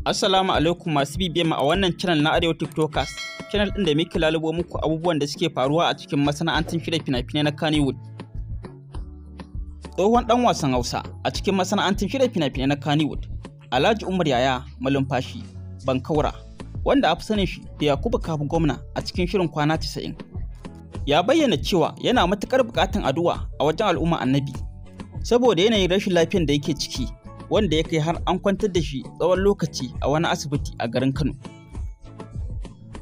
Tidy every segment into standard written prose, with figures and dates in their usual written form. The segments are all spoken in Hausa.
Assalamu alaikum masu bibiyar mu a wannan channel na Arewa TikTokers, channel ɗin da muke lalubo muku abubuwan da suke faruwa a cikin masana'antar shirya fina-finai na Kannywood. Tsohon ɗan wasan Hausa a cikin masana'antar shirya fina-finai na Kannywood, Alhaji Umar Yaya Malumfashi Bankaura, wanda a fi sanin shi da Yakubu Kafu Gwamna a cikin shirin Kwana 90. Ya bayyana cewa yana matuƙar buƙatar addu'a a wajen al'umma Annabi, saboda yanayin rashin lafiyar da yake ciki, wanda ya kai har an kwantar da shi tsawon lokaci a wani asibiti a garin Kano.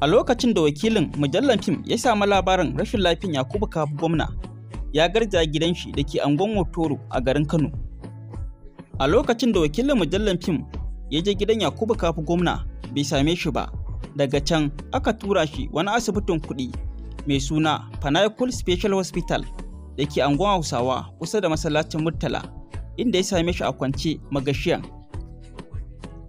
A lokacin da wakilin mujallar fim ya samu labarin rashin lafiyan Yakubu Kafu Gwamna, ya garzaya gidan shi da ke angon Hotoro a garin Kano. A lokacin da wakilin mujallar fim ya je gidan Yakubu Kafu Gwamna bai same shi ba, daga can aka tura shi wani asibitin kuɗi mai suna Pinnacle Special Hospital da ke angon Hausawa kusa da masallacin Murtala, inda ya same shi a kwance magashiyan.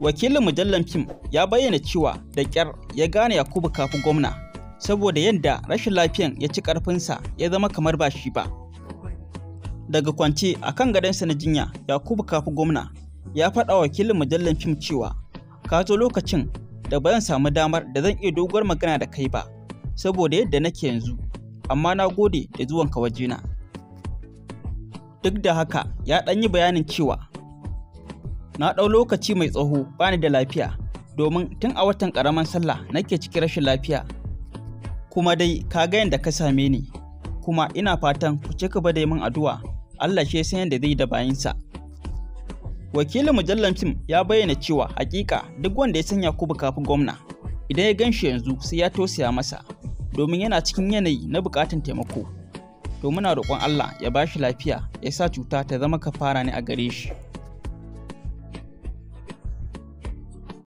Wakilin mujallar fim ya bayyana cewa da ƙyar ya gane Yakubu Kafu Gwamna saboda yadda rashin lafiyan ya ci ƙarfinsa ya zama kamar ba shi ba. Daga kwance a kan gadonsa na jinya, Yakubu Kafu Gwamna ya faɗa wakilin mujallar fim cewa ka zo lokacin da ba zan samu damar da zan iya doguwar magana da kai ba saboda yadda nake yanzu, amma na gode da zuwanka wajena. Duk da haka ya ɗan yi bayanin cewa na ɗau lokaci mai tsawo bani da lafiya domin tun a watan ƙaramin sallah nake cikin rashin lafiya, kuma dai ka ga yadda ka same ni, kuma ina fatan ku ci gaba da yi min addu'a, Allah shi ya san yadda zai da bayinsa. Wakilin mujallar fim ya bayyana cewa hakika duk wanda ya san Yakubu Kafu Gwamna idan ya gan shi yanzu sai ya tausaya masa domin yana cikin yanayi na buƙatar taimako. To muna roƙon Allah ya ba shi lafiya ya sa cuta ta zama kafara ne a gare shi.